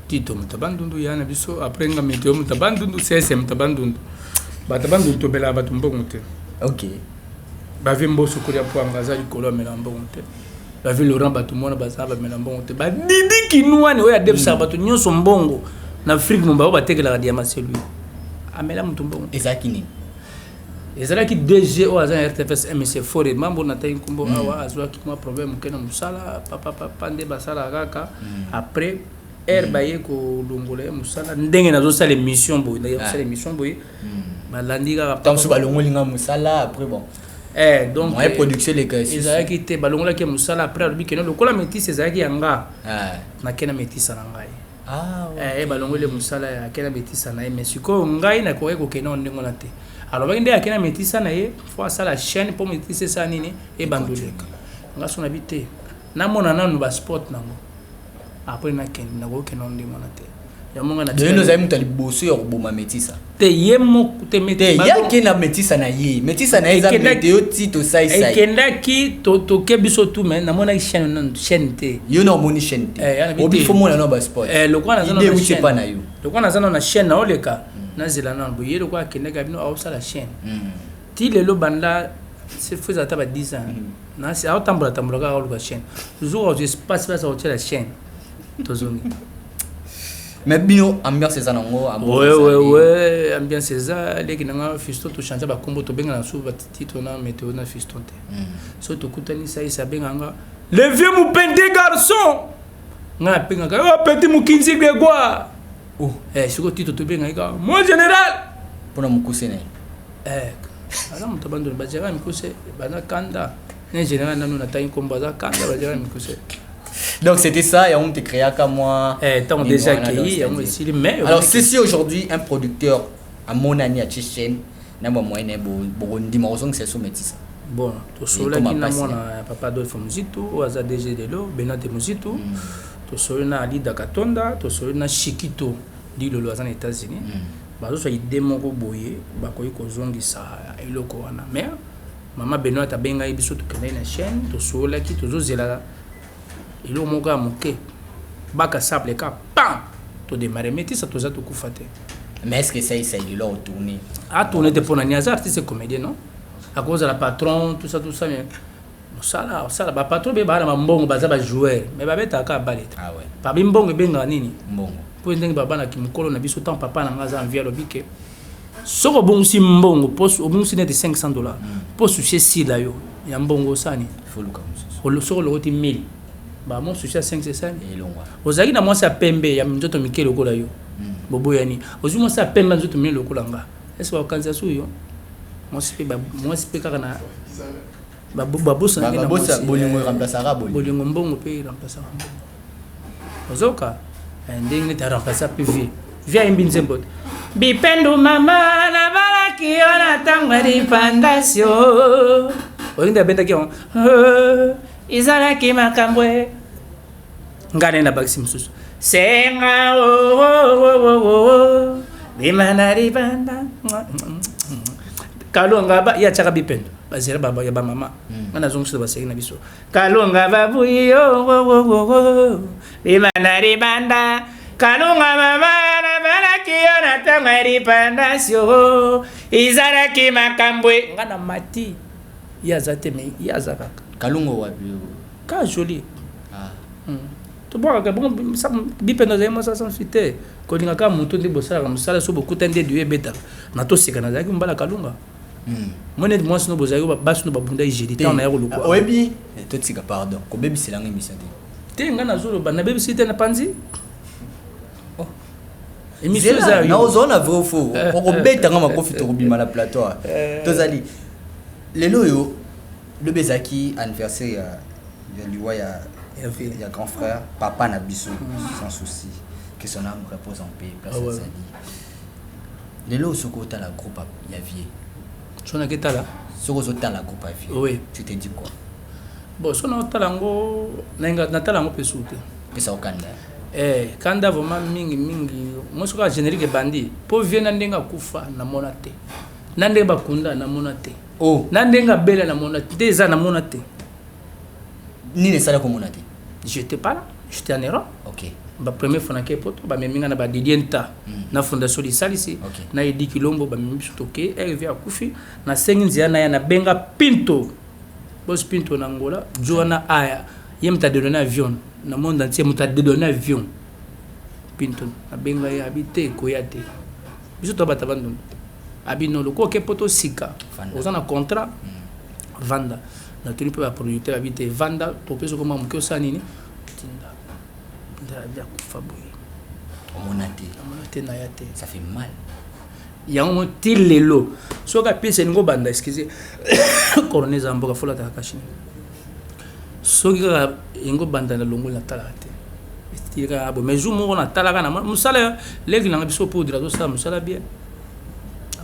Tito moto ya Bandundu ya na biso après nga meteo moto ya Bandundu CS moto ya Bandundu. Bato ya Bandundu tobelaka bato mbongo te. Ok. Bavi Mboso kolia pwanga aza likolo amela mbongo te. Bavi Laurent bato mwana baza bamela mbongo te. Ba Didi Kinuani oyo adebisaka bato nyonso mbongo na Afrique mobimba oyo batekelaka diamant c'est lui. Amela moto mbongo. Ezalaki nini? Ezalaki DG oyo aza na RTFS MC Fore Mambo natangi nkombo awa azwaki mwa problème moke na mosala papa papa nde basalaka kaka après heure baye kolongola ye mosala ndenge nazosala émission boye naye kosala émission boye balandi kaka Ntango mosusu balongoli nga mosala après bon. Eh, donc Moyen production eleka lisusu. ezalaki te balongolaki ye mosala après alobi keno lokola metisse ezalaki ya nga Ah. nake na metisse na ngai. Ah, Eh, balongoli ye mosala ya ake na metisa na ye mais sikoyo ngai nakokaki kokende na ndenge wana te. Alobaki nde ake na metisa na ye fo asala chaîne mpo metisa esala nini ebanda oleka. Nga so nabi te namona nanu ba sport nango après nakende nakokende na ndenge wana te. Yango nga Donc yo ozali moto ya liboso ya koboma metisa. Te ye moko te Te ye ake na metisa na ye. Metisa na ye eza meteo Tito sai sai. Ekendaki toke biso tout mais namonaki chaîne nanu chaîne te. Yo na omoni chaîne te. Eh, Obi fo mona na ba sport. Eh, lokola naza Idée na euti chaîne. epa na yo. Lokola naza na chaîne naoleka nazela nanu boye ye lokola akendaki abino aosala chaîne. Ti lelo banda se fo ezala ata ba 10 ans. Nasi aotambola tambola kaka aoluka chaîne. Jour azwa espace place akotiela chaîne. Tozongi. Mais bino ambiance eza nango amour Ouais, ezali. ouais, ouais, ambiance eza leki nanga fiston tochange bakombo tobengana na susu batito na meteo na fiston te. So tokutani saisa abengaka nga le vieux mupende garçon nga napengaka oh, petit mokinzi grégoire. Oh. Eh, sikoyo tito tobengaki kaka mon général mpona mokuse na ye. Eh, aza moto abandoni bagénéral mikuse baza kanda ne général nanu natangi nkombo aza kanda bagénéral mikuse. Donc c'était ça, et on te créa comme moi. Eh, tant déjà accueilli, yango esili, mais Alors ceci aujourd'hui, un producteur à mon ami à Tchétchène, n'a pas moyen de ndima ozongisa so metisa. Bon, tosololaki na mwana ya papa Adolphe Muzitu oyo aza DG lelo, Benoît Muzitu. Tosololi na Alida Katonda, tosololi na Shikito Dilolo aza na États-Unis. Bazozwa idée moko boye bakoki kozongisa eloko wana. Mais mama Benoît abengaki biso tokendaki na chaîne, tosololaki, tozozela eloko moko ya moke baka sable ka pam todémarre metisa toza tokufa te. Mais est-ce que ça ça il a tourné? A tourné te mpona nini? Aza artiste comédien non? Akozala patron tout ça tout ça mais mosala osala ba patron mpe baa na bambongo baza ba joueur mais babetaka kaka bale te. Ah ouais. Babi mbongo ebengaka nini? Mbongo. Mpo ndenge babanaki mokolo na biso ntango papa na nga aza envie alobi ke Soki obongisi mbongo po obongisi neti 500 dollars po souci esila yo ya mbongo osala nini? Soki olokoti 1000 ba mo souci ya 500 esali ozalaki na mwasi ya pembe ya nzoto mike lokola yo boboyani ozwi mwasi ya pembe ya nzoto minene lokola nga est-ce que bakokanisa su yo mwasi pe mwasi pe kaka na babosana bolingo eremplaçaka bolingo bolingo mbongo pe eremplaçaka mbongo ozoka eh, ndenge neti aremplaça pe vie vie ayembi nzembo te bipendu mama nabalaki yo na ntango ya lipandasio oyo nde abendaki yango oh, ezalaki makambo e ngai naye nabakisi mosusu senga oh, oh, bima na libanda kalonga ba ye atiaka bipendo bazela ya bamama ngai nazongisela baseki na biso Kalunga babuyi yo oh, oh, oh, oh. Bima na libanda Kalunga mama nabalaki yo na ntango ya lipandasio ezalaki makambo e. Nga na mati ye aza te me ye aza kaka Kalunga wapi ka joli ah. Tobwakaka bongo bipendo azali mwasi sans te kolinga kaka moto nde bosalaka mosala so bokutani nde duo ebetaka na toseka nazalaki mobala Kalunga Moi neti mwasi no bozalaki basi no babundaki jeudi ntango naya kolukwa. Oyebi eh, totika pardon kobebisela nga émission te. Te nga nazoloba nabebisi te na panzi. Oh. Émission eza yo. Na ozona na vrai ou faux. Okobeta nga makofi tokobima na plateau. Eh. Tozali lelo oyo lobi ezalaki anniversaire ya ya liwa ya ya grand frère papa na biso sans souci que son âme repose en paix place ah ouais. azali. Lelo soki otala groupe ya vieux. Soki nake tala. Soki ozo tala groupe ya vieux. Oui. Tu te dis quoi? Bon soki nao tala yango na tala yango pe susu te. Pesa yo kanda. Eh kanda vraiment mingi mingi moi soki kaka generique ebandi po vieux na ndenge akufa na mona te. Na ndenge bakunda na mona te. Oh. Na ndenge abela na mona te eza na mona te. Nini esala komona te? J'étais pas là, j'étais en Europe. OK. Ba première fois nake poto ba memi nga na ba Didier Nta mm. na fondation lisalisi okay. na Edi Kilombo ba memi biso toke RV akufi na sengi nzela na ya na benga Pinto boss Pinto na Angola Joana aya ye moto adedone avion na monde entier moto adedone avion Pinto na benga ye abi te koya te biso to bata bandundu abi non lokola oke poto sika oza na contrat mm. vanda Natuni pe ba producteur abi te vanda topesi yo mwa moke osala nini tinda nde akufa boye omona te omona te naya te ça fait mal yango mo ti lelo soki apesi elingi obanda excuse corona eza mboka folataka kashini soki kaka elingi obanda na longoli natalaka te etikaka bo mais jour moko natalaka na mosala leki nanga biso poudre azosala mosala bien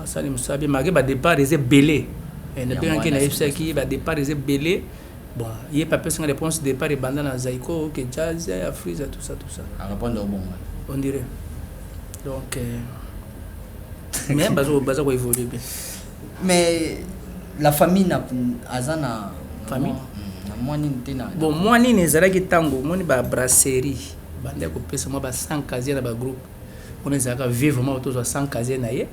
asali mosala bien malgré ba départ eza ebele eh, nabengaki nayebisaki ye ba départ eza ebele bon ye pe apesi nga réponse départ ebanda na zaiko ke jazz ya freeza tout ça tout ça arépondre bongo on dirait donc euh, mais baza baza ko évoluer bien mais la famille na aza na famille hmm, na mwa nini te na bon mwa nini ezalaki ntango omoni ba brasserie bandaki kopesa mwa ba 100 casier na ba groupe wana ezalaka vie vraiment tozwa 100 casier na ye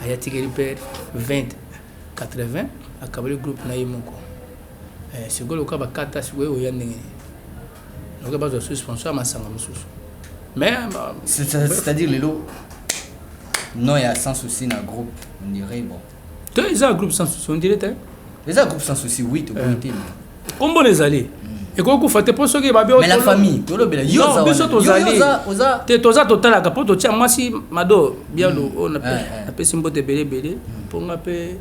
aye atikeli mpe 20 80 akaboli groupe na ye moko eh, sikoyo lokola bakata sikoyo oya ndenge nini lokola bazwa susu sponsor ya masanga mosusu mais c'est-à-dire lelo non ya sans souci na groupe on dirait bon te eza groupe sans souci on dirait te eza groupe sans souci oui toboyi te mais kombo na ezali ekoki kufa te mpo soki babi mais la famille tolobela yo oza biso tozali te toza totalaka mpo totia mwasi mado bialo mm. oyo napesi mbote ebele ebele mpo nga mpe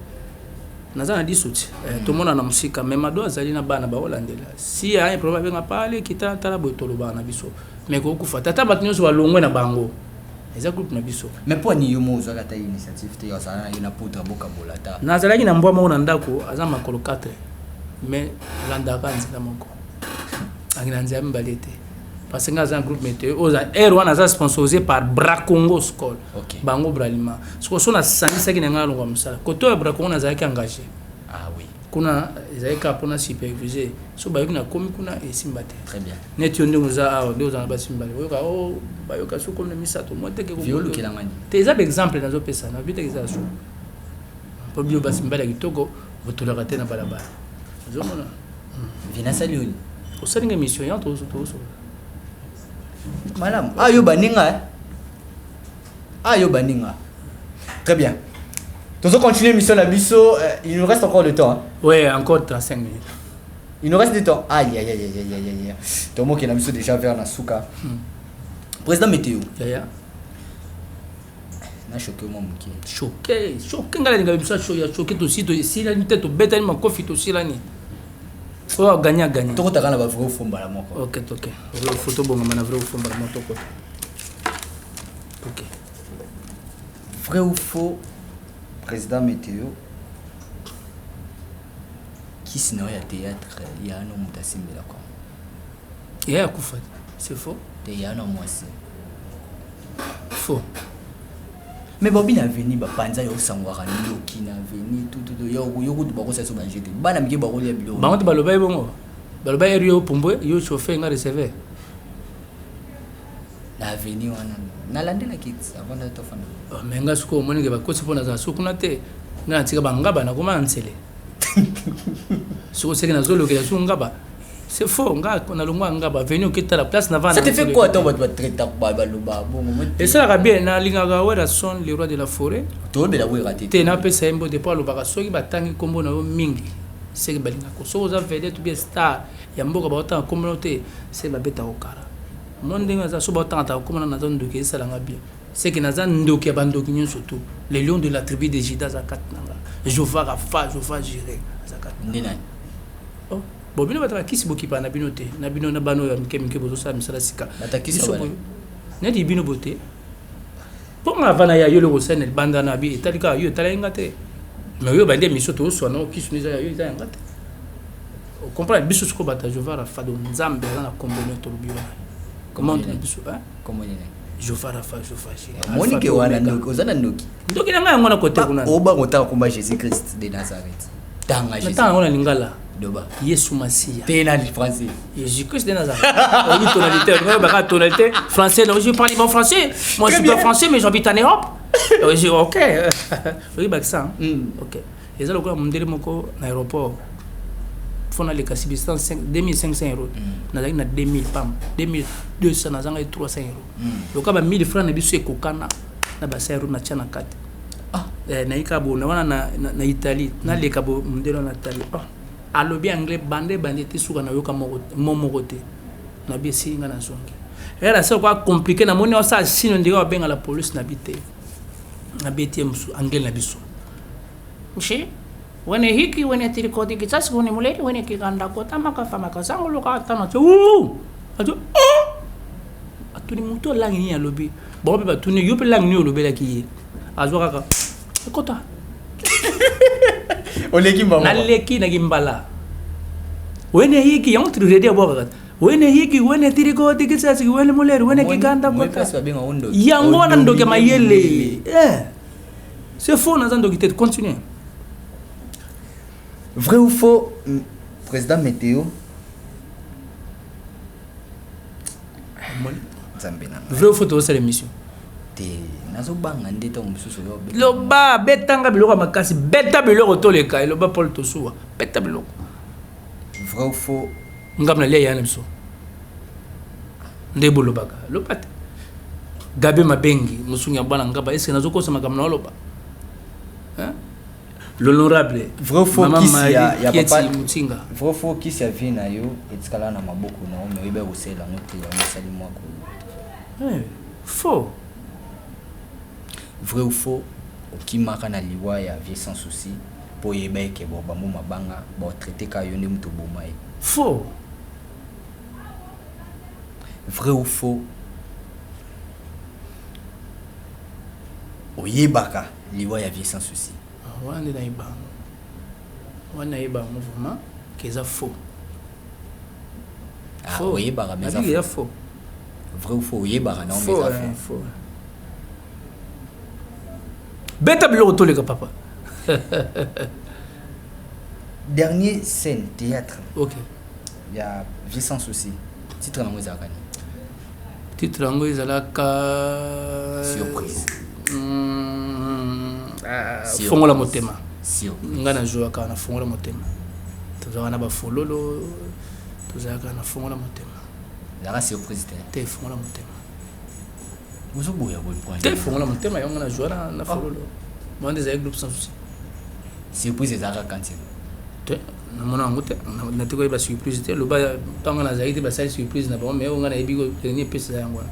naza na lisu ti eh, tomona na mosika mais mado azali na bana baolandela si ya un problème abenga pale kita tala boye tolobaka na biso mais ekoki kufa te ata bato nyonso balongwe na bango eza groupe na biso mais mpo ani yo moko ozwaki ata initiative te ozala na ye na poudre bokabola ata nazalaki na mbwa moko na ndako aza makolo 4 mais alandaka nzela moko angi na nzela mibale te parce que nga aza na groupe météo oyo aire wana aza sponsorisé par bracongo scol okay. bango bralima sikoyo so nasangisaki na ngai alongwa mosala kote oyo ya bracongo nazalaki engagé ah, oui. Kuna ezalaki kaka pona superviser soki bayoki nakomi kuna esimba te. Très bien. Neti yo ndenge oza awa nde oza na basi mibale oyoka oh bayoka soki okomi na misato mwa teke Vieux olukela nga nini? Te eza ba exemple nazo pesa na bite eza so. Po bino basi mibale ya kitoko botolaka te na balabala. Ozomona? Vieux nasali yo nini? Osali nga émission yango tozo tozo. Malamu. Ah yo baninga eh? Ah yo baninga. Très bien. Tozo continuer mission na biso, il nous reste encore le temps. Hein? Ouais, encore 35 minutes. Il nous reste du temps. Aïe aïe aïe aïe aïe aïe. Tomo qui na biso déjà vers na suka. Président Météo. Yaya. Na choqué moi moke. Choqué, choqué ngala linga biso ya choqué tosi to silani te to betani makofi to silani. Oyo aganye aganye. Tokotaka na ba vrai faux mbala moko. Ok, ok. Vrai faux to bongama na vrai faux mbala moko tokota. Ok. Vrai ou faux, président Météo, kisi na yo ya théâtre ya no moto asimbelaka ye akufa c'est faux te ya no mwasi faux mais babi na aveni bapanza yo osangwaka ndoki na aveni tututu yo kutu bakosa so baje te bana mike bakolia biloko bango te balobaki bongo balobaki eri yo pumbwe yo chauffeur nga receveur na aveni wana nalandelaki avant na tofanda. Oh, mais nga sikoyo omoni ke bakosi mpo nazala so kuna te nga natika bangaba nakoma na nsele sikoyo seke nazolokela so ngaba c'est faux nga nalongwa ngaba veni oketala place na Ça te fait quoi toi bato batraita baloba bongo? Esalaka bien. Nalingaka Werrason, le roi de la forêt. Toyobela Wera te. Te, napesa ye mbote mpo alobaka soki batangi nkombo na yo mingi seke balingaka. Soki oza vedette ou bien star ya mboka, baotanga nkombo na yo te, seke babetaka okara mo ndenge aza. So baotanga nkombo na naza ndoki, esalanga bien. Seke naza ndoki ya bandoki nyonso tu. Le lion de la tribu de Juda aza kati na nga. Jova Rafa, Jova Jire aza kati. Nde nani? Oh. Bon, bino bato bakisi bokipa na bino te, na bino na bano ya mike mike bozosala misala sika. Batakisi neti bino bote mpo nga avana ya yo eloko osali na libanda na bi etali kaka yo, etali nga te. Mais oyo bande émission tozoswana okisu eza ya yo, eza yanga te. Comprendre biso sikoyo bato ya Jova Rafa do Nzambe aza na kombo nio tolobi wana monde na biso. Jova Rafa, Jova. Omonike wana ndoki, oza na ndoki. Ndoki na ngai yango na kote kuna. Obango otanga komba Jésus Christ de Nazareth, tanga Jésus. Natanga yango na lingala. Doba. Yesu Masiya. Te, na français. Jésus Christ de Nazareth. Oyebi tonalité, oyebaka tonalité français. Non, je parle bon français. Moi, je suis pas français, mais j'habite en Europe. Ok, oyebaki ça? Ok, eza lokola mondele moko na aéroport fo naleka substance 2500 euros. Nazalaki na 2000 pam 2200, nazangaki 300 euros. Lokola ba 1000 francs na biso ekokana na ba 100 euros natia na kati, nayi kaka bo wana na Italie. Naleka bo mondele wana atali, alobi anglais bande bande te, suka nayoka mo moko te. Nabi esili nga nazongi ere asala kwa compliqué. Namoni osala sino ndenge babenga la police. Nabi te, nabeti ye mosu anglais na biso. Monsieur, wene hiki wene tirikoti kisasi wene muleli wene kikanda kota makafa makasango loka atana te ati atuni motu alangi nini alobi bango mpe batuni yo mpe langi nini olobelaki ye azwa kaka ekota. Oleki mbala. Naleki naki mbala wene hiki yango tiredi abwakaka wene hiki wene tirikoti kisasi wene muleri wene kikanda kota yango wana ndoki ya mayele. C'est faux, naza ndoki te. Continue. Vrai ou faux, président Météo, Nzambe na Vrai ou faux, tozosala émission. Te, nazobanga nde ntango mosusu. Loba, betanga biloko ya makasi, beta biloko toleka. Eloba Paul Tosuwa, beta biloko. Vrai ou faux? Ngambo nalia ya na biso nde bolobaka loba te. Gabe Mabengi mosungi ya bana ngaba, eske nazokosa makambo na oloba? L'honorable Vrai ou faux, kisi ya papa Mutinga. Vrai ou faux, kisi ya vie na yo etikala na maboko na yo, mais oyeba kosalela yango te, yango esali mwa ko Faux. Vrai ou faux, okimaka na liwa ya vie sans souci mpo oyeba eke bo bambo mabanga baotraite kaka yo nde moto oboma ye? Faux. Vrai ou faux, oyebaka liwa ya vie sans souci? Wana nde nayeba yango, wana nayeba yango vraiment ke eza faux. Oyebaka mais eza faux. Vrai ou faux, oyebaka na mais eza faux. Beta biloko toleka, papa. Dernier scène théâtre Ok. Ya vie sans souci, titre nango ezalaka nini? Titre yango ezalaka Surprise. Fongola motema. Ngai nazwaka na Fongola motema, tozalaka na bafololo, tozalaka na Fongola motema. Ezalaka Surprise te? Te, Fongola motema. Ozoboya boye? Te, Fongola motema yango nazwa na fololo. Bango nde ezalaki groupe Sans Souci. Surprise ezalaka kanti? Te, namona yango te. Nati koyeba surprise te. Loba ntango nazalaki te basali surprise na bango, mais oyo ngai nayebi dernier epesa eza yango wana.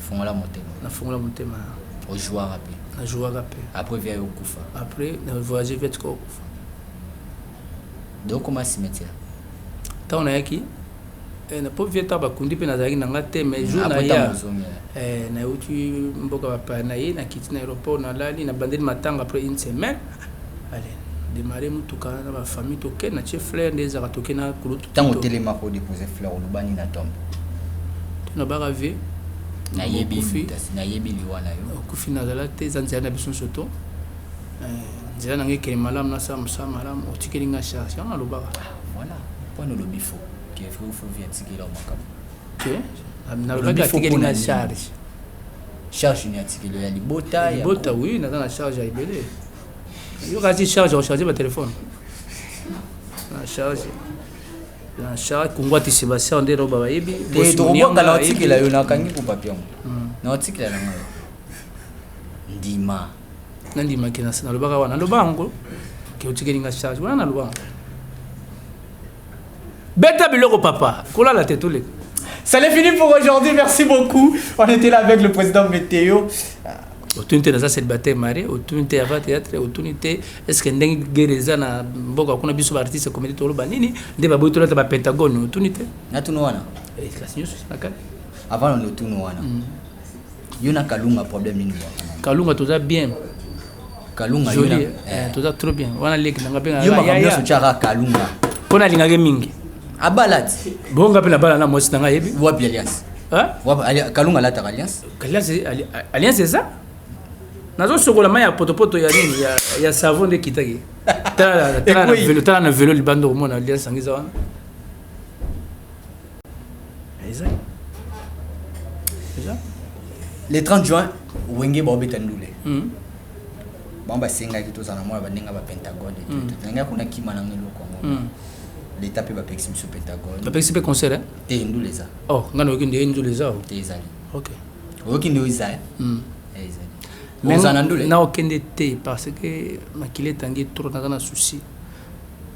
Fongola motema. Nafongola motema. Ojouaka mpe? Najouaka mpe. Après via yo okufa? Après na voyage via tika okufa. Donc okoma cimetière? Ntango nayaki na po vie ntango bakundi mpe nazalaki na nga te, mais jour naya nayuti mboka bapaya na ye, nakiti na aéroport, nalali, nabandeli matanga après une semaine. Allez, démarrer mutuka na bafamille, toke natie fleur nde ezalaka, toke na kulutu. Ntango otelemaka odepose fleur, olobani na tombe? To nabaka vie. Nayebi liwa na yo. Okufi, nazala te, eza nzela na biso nyonso to nzela na ngai ekele malamu, nasala mosala malamu, otikeli nga charge, yango nalobaka. Voilà mpona olobi faux que vrai ou faux, vie atikeli yo makambo? Te, nalobaki atikeli nga charge. Charge ni atikeli ya libota? Libota, oui, naza na charge ya ebele. Yo kasi charge ocharge batelefone na charge na charge Kungwati Sébastien nde roba bayebi. Te, tokobwaka na otikela yo, nakangi po papier yango na otikela na ngai, ndima. Nandimaki, nalobaka wana, naloba yango ke otikeli nga charge wana, naloba yango. Beta biloko papa, kolala te, toleka. Ça n'est fini pour aujourd'hui, merci beaucoup. On était là avec le président Météo. Otuni te naza célibataire marié, otuni te ava théâtre, otuni te est ce que ndenge guerre eza na mboka kuna, biso baartiste comédie toloba nini, nde baboyi tolata bapentagone, otuni te? Natuni wana. Kasi nyonso na kati. Avant na otuni wana, yo na Kalunga, problème nini? Kalunga toza bien. Kalunga? Joli, toza trop bien wana, leki nanga mpe. Yo makambo nyonso otyaka Kalunga. Mpo nalingaki mingi. Abala ti. Bonga mpe nabala na mwasi nanga, yebi. Wapi alliance? Kalunga alataka alliance? Alliance eza, nazosokola mai ya potopoto ya nini ya savon nde ekitaki. Tala na velo libanda, okomona alliance yango eza wana, eza eza. Le 30 juin, Wenge baobeta ndule. Bango basengaki tozala na mwana bandenge bapentagone. Nangai kuna kima nanga eloko yango, leta mpe bapekisi biso pentagone. Bapekisi mpe concert? Te, ndule eza. Oh, ngai nayoki nde ndule eza. Te, ezali. Ok. Oyoki nde eza, ezali. Ozala na ndule? Naokende te parce que makila etangi trop, naza na souci.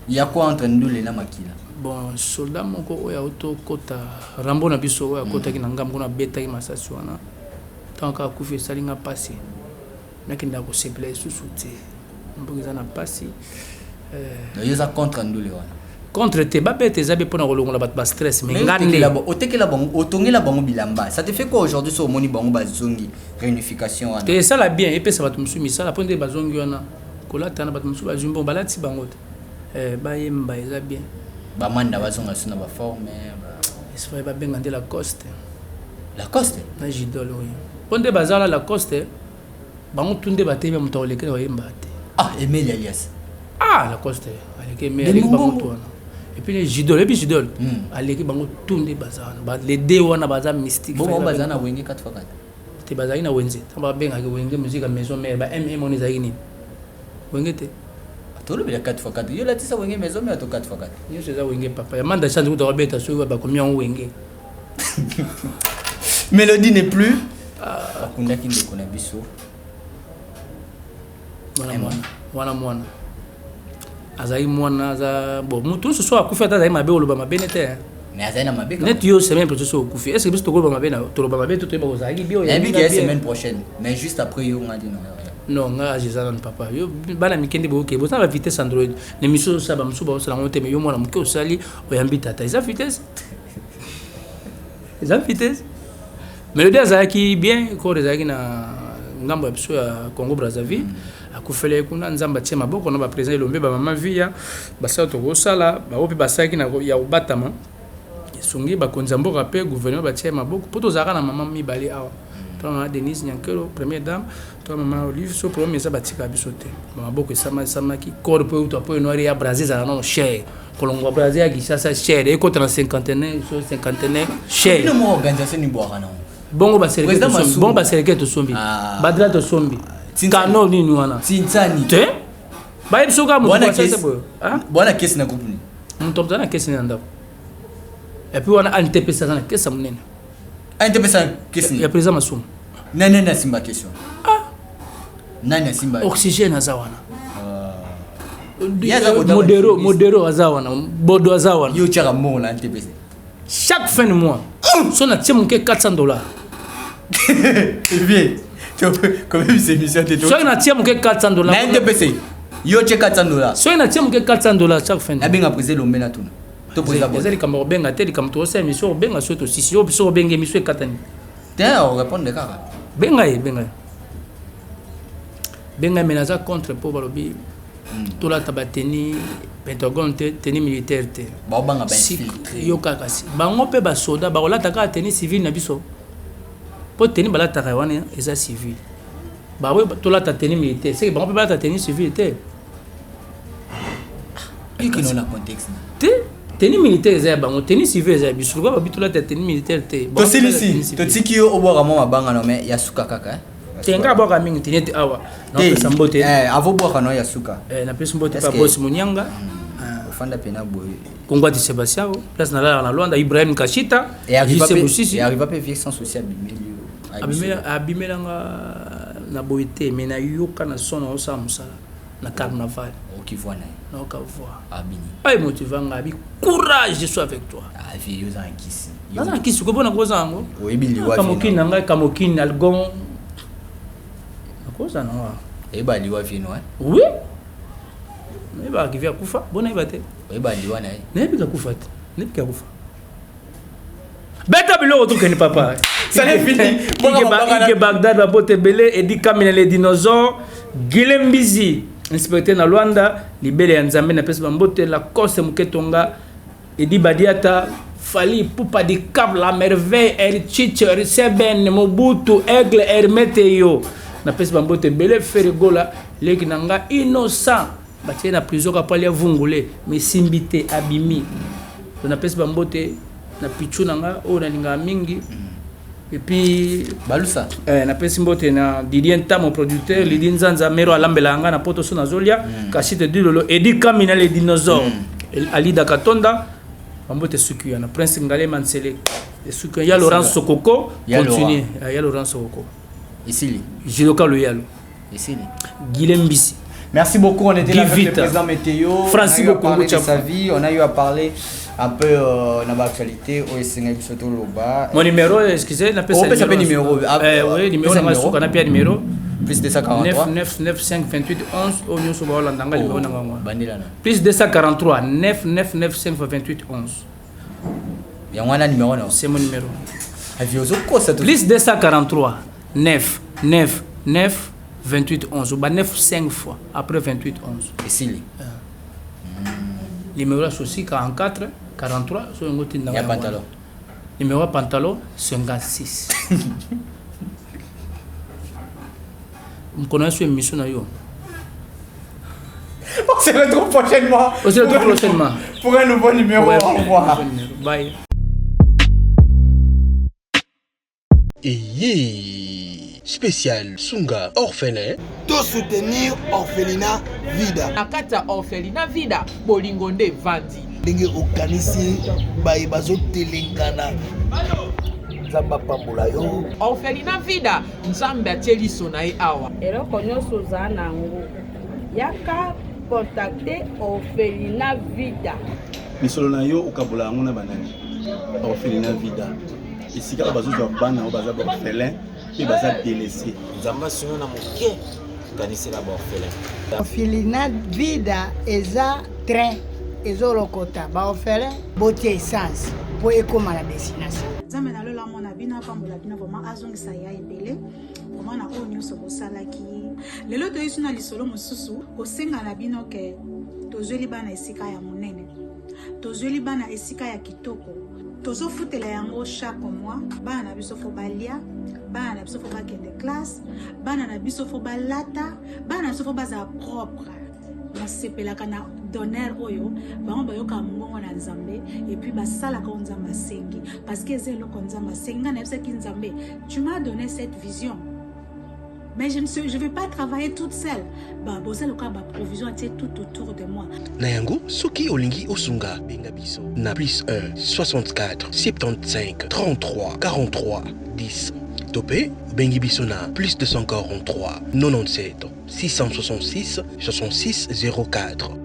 Ya quoi entre ndule na makila? Bon, soldat moko oyo auti okota Rambo na biso, oyo akotaki na ngambo kuna, abetaki masasi wana, ntango kaka akufi, esali nga mpasi. Nakendaka kosepela lisusu te, mboka eza na mpasi. Yo eza contre ndule wana? Contre te, babeta eza be mpona kolongola bato bastress, mais nga nde otekela bango, otongela bango bilamba, ça te fait quoi aujourd'hui so omoni bango bazongi réunification wana? Te, esala bien, epesa bato mosusu misala, mpo nde bazongi wana kolata na bato mosusu bazwi mbongo, balati bango te, bayemba, eza bien. Bamanda bazonga so na baforme. Esfaye babenga nde Lacoste. Lacoste. Na Jidol oyo, mpo nde bazala Lacoste, bango tu nde batemi, moto akolekela bayemba te. Ah, Emeli alias. Ah, Lacoste aleki Emeli, aleki bango tu wana. Et puis Jidol, epi Jidol aleki bango tu nde baza wana, les deux wana baza mystique. Bongo baza na Wenge 4 x 4? Te, bazalaki na Wenze. Ntango babengaki Wenge Musique ya Maison Mère, ba mm wana ezalaki nini, Wenge te. Tolobela 4 x 4, yo latisa Wenge Maison Mère to 4 x 4? Nyonso eza Wenge, papa. Ya manda chance kuta babeta soki bakomi yango Wenge. Mélodie n'est plus, bakundaki ndeko na biso. Wana mwana wana, mwana azalaki mwana, aza bon. Motu nyonso so akufi, ata azali mabe, oloba mabe ne te. Mais azali na mabe? Neti yo, semaine prochaine so okufi, est ce que biso tokoloba mabe na toloba mabe to toyeba kozalaki bio? Nayebi ke semaine prochaine, mais juste après yo nga dino. Non, nga age eza nanu, papa. Yo bana mike nde boyoke, boza na bavitesse android na émission ozosala, bamosusu baosala yango te. Mais yo mwana moke osali, oyambi tata, eza vitesse, eza vitesse. Mélodie azalaki bien, corps ezalaki na ngambo ya biso ya Congo Brazzaville. Akufeli ye kuna, Nzambe atie maboko na baprésident Elombe, bamama Via basala, tokosala bango mpe basalaki na ya kobatama, esungi bakonzi ya mboka mpe gouvernement batie maboko, mpo tozalaka na mama mibale awa, to mama Denise Nyankelo, première dame, to mama Olive. So problème eza, batikaka biso te, maboko esama esamaki. Corps mpo euta mpo enoire ya Braza ezalaka nano cher, kolongwa Braza ya Kinshasa cher, ekota na cinquantenaire, so cinquantenaire cher. Bino moko organisation nibwaka nango. Bongo basereke tosombi, badra tosombi, kano nini wana. Tintsani. Te, bayebi soki bwana kesi na groupe nini? Moto aza na kesi na ndako, et puis wana ANTPC aza na kesi ya monene. ANTPC kesi ya président Masumu. Nani asimba question? Ah. Nani asimba? Oxygène aza wana. Modero, modero aza wana, bodo aza wana. Yo tiaka mbongo na NTPC. Chaque fin de mois. So na tie moke 400 dollars. Bien. Comme c'est émission te. Soki na tie moke 400 dollars. Na NTPC. Yo tie 400 dollars. Soki na tie moke 400 dollars chaque fin de mois. Nabenga président Lombe na tuna. To président. Eza likambo kobenga te, likambo tokosala émission kobenga soki tosisi yo biso kobenga émission ekatani. Te o répondre kaka. Benga ye, benga ye. Benga ye mais naza contre po balobi tolata ba tenue pentagone te, tenue militaire te. Baobanga ba infiltré. Yo kaka si. Bango pe ba soda bakolata kaka tenue civile na biso. Po tenue balataka wana eza civile. Ba tolata tenue militaire, c'est que bango pe balata tenue civile te. Ekino na contexte. Te, tenue militaire eza ya bango, tenue civile eza ya biso. Lokola babi tolata tenue militaire te. Tosilisi, totiki yo obwaka mwa mabanga no mais ya suka kaka eh. Te nga abwaka mingi te neti awa. Napesa mbote. Eh, avo bwaka no ya suka. Eh, napesa mbote pa boss Munyanga. Ofanda pena boye. Kongwati Sebastiao, place na na Luanda, Ibrahim Kashita, JC Busisi. Et arriva pe vie sans souci abimeli yo. Abimela abimela nga na boye te, mais na yoka na son osala mosala na carnaval. Oki voix na ye. Nayoka voix. Abini. Ay motiva nga abi courage, je suis avec toi. Ah vie yo za nkisi. Naza na kisi ko bona koza yango. Oyebi liwa. Kamokini na ngai kamokini algon. Nakoza na nga. Oyeba liwa vie no hein? Oui. Nayebaka kivi akufa, bona yeba te. Oyeba liwa na ye. Nayebi kakufa te. Nayebi kakufa. Beta biloko tokende papa. Ça n'est fini. Ike Bagdad babote ebele, Edi Kamina les dinosaures, Guilhem Mbizi, inspecteur na Luanda, libele ya Nzambe na pesi bambote, Lacoste Muketonga, Edi Badiata, Fally Ipupa du Cap, la merveille, El Chicho, Seben, Mobutu, Aigle, Hermeteyo. Na pesi bambote ebele, Ferre Gola, leki na nga innocent. Batie na prison ka pali vungule, mais simbi te abimi. Na pesi bambote na pichu na nga oyo nalingaka mingi. Et puis Balusa. Eh, na pesi mbote na Didier Ntamo producteur, Lidi Nzanza Mero alambela nga na poto so nazolia, Kashite Dilolo, Edi Kamina les dinosaures. Alida Katonda, bambote suki ya na Prince Ngale Mansele. Suki ya Laurent Sokoko, continue. Ya Laurent Sokoko. Isili. Jiloka Loyalo. Isili. Guilhem Mbisi. Merci beaucoup, on était là avec le Vite. président Météo. Francis on a eu à parler de Bokongo sa vie, on a eu à parler un peu dans l'actualité au Sénégal surtout Loba. Mon numéro, excusez, n'a pas Oh, ça fait numéro. Ah, Eh oui, numéro pesa na numéro. suka na pia numéro. Plus 243. 9 9 9 5 28 11 au nyonso ba landa nga numéro na nga. Bandela na. Plus 243 9 9 9 5 28 11. Yango wana numéro na. C'est mon numéro. Avi ozo kosa tout. Plus 243 9 9 9 28 11. Ba 9 5 fois après 28 11. Esili. Numéro aussi 44 43 so yango tinda Ya pantalon. Numéro ya pantalon 56. Mkono yesu émission na yo. On se retrouve prochainement. On se retrouve prochainement. Pour un nouveau numéro. Ouais, Au revoir. Bye. Eye spécial Sunga orphelin to soutenir orphelinat vida na kati ya orphelinat vida bolingo nde evandi ndenge okanisi baye bazotelengana nzambe apambola yo orphelinat vida nzambe atie liso na ye awa eloko nyonso oza na yango yaka contacte orphelinat vida Misolo na yo okabola yango na banani? Orphelinat vida esika oyo bazozwa bana oyo baza baorphelin mpe baza délaissé. Nzambe asungi na moke kanisela baorphelin. Orphelinat vida eza train ezolokota baorphelin botia essence mpo ekóma na destination. Nzambe na lola amona bino, apambola bino vraiment, azongisa ya ebele vraiment na oyo nyonso bosalaki. Lelo toyei na lisolo mosusu kosenga na bino ke tozweli bana esika ya monene, tozweli bana esika ya kitoko, tozofutela yango chaque mois. Bana na biso fo balia, bana na biso fo bakende classe, bana na biso fo balata, bana na biso fo bazala propre. Basepelaka na donner oyo bango bayokaka mongongo na Nzambe et puis basalaka oyo Nzambe asengi, parce que eza eloko Nzambe asengi. Ngai nayebisaki Nzambe: tu m'as donné cette vision, mais je ne sais, je vais pas travailler toute seule. Ba boza lokola ba provision atie tout autour de moi. Na yango soki olingi osunga benga biso na plus 1 64 75 33 43 10. To mpe obengi biso na plus 243 97 666 66 04.